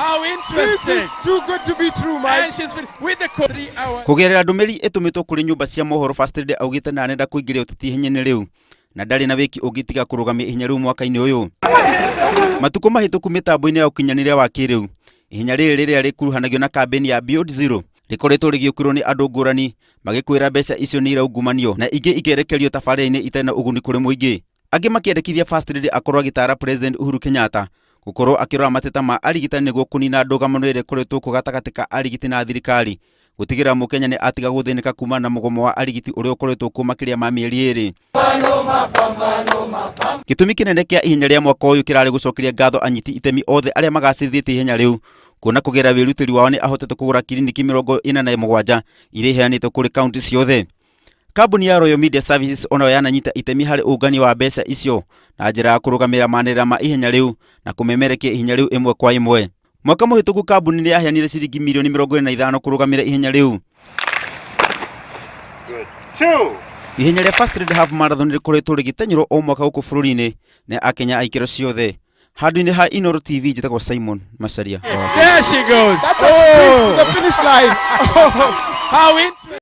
How This interesting. is too good to be true, Mike. And she's with the 3 hour. Kũgerera ndũmĩrĩri ĩtũmĩtwo kũrĩ nyũmba cia mohoro, First Lady augĩte ndanenda kũingĩria ũteti ihenya-inĩ rĩu na ndarĩ na wĩki ũngĩ tiga kũrũgamia ihenya rĩu mwaka-inĩ ũyũ. Matukũ mahĩtũku mĩtambo-inĩ ya ũkinyanĩria wa kĩrĩu, ihenya rĩrĩ rĩrĩa rĩkuruhanagio na kambĩini ya Beyond Zero rĩkoretwo rĩgĩũkĩrwo nĩ andũ ngũrani magĩkwĩra mbeca icio nĩ iraungumania na ingĩ ikerekerio tabarĩra-inĩ itarĩ na ũguni kũrĩ mũingĩ. Angĩ makĩendekithia First Lady akorwo agĩtara President Uhuru Kenyatta gũkorwo akĩrora mateta ma arigitani nĩguo kũnina ndũgamano ĩrĩa ĩkoretwo kuo gatagatĩ ka arigiti na thirikari, gũtigĩrĩra mũkenya nĩ atiga gũthĩnĩka kumana na mũgomo wa arigiti ũrĩa ũkoretwo kuo makĩria ma mĩeri 2. Gĩtũmi kĩnene kĩa ihenya rĩa mwaka ũyũ kĩrarĩ gũcokeria ngatho anyiti itemi othe arĩa magacĩrithĩtie ihenya rĩu, kuona kũgerera wĩrutĩri wao nĩ ahotete kũgũra kiriniki 47 iria iheanĩtwo kũrĩ kaunti ciothe. Kambuni ya Royal Media Services onayo yananyita itemi harĩ ũngania wa mbeca icio na njĩra ya kũrũgamĩrĩra manĩrĩra ma ihenya rĩu na kũmemerekia ihenya rĩu ĩmwe kwa ĩmwe. Mwaka mũhĩtũku kambuni nĩ yaheanire ciringi mirioni 25 kũrũgamĩrĩra ihenya rĩu. Ihenya rĩa First Lady Half Marathon rĩkoretwo rĩgĩtenyerwo o mwaka gũkũ bũrũri-inĩ nĩ akenya a ikĩro ciothe. Handũ-inĩ ha Inoro TV, njĩtagwo Simon Macharia. There she goes. That's a sprint to the finish line. How interesting.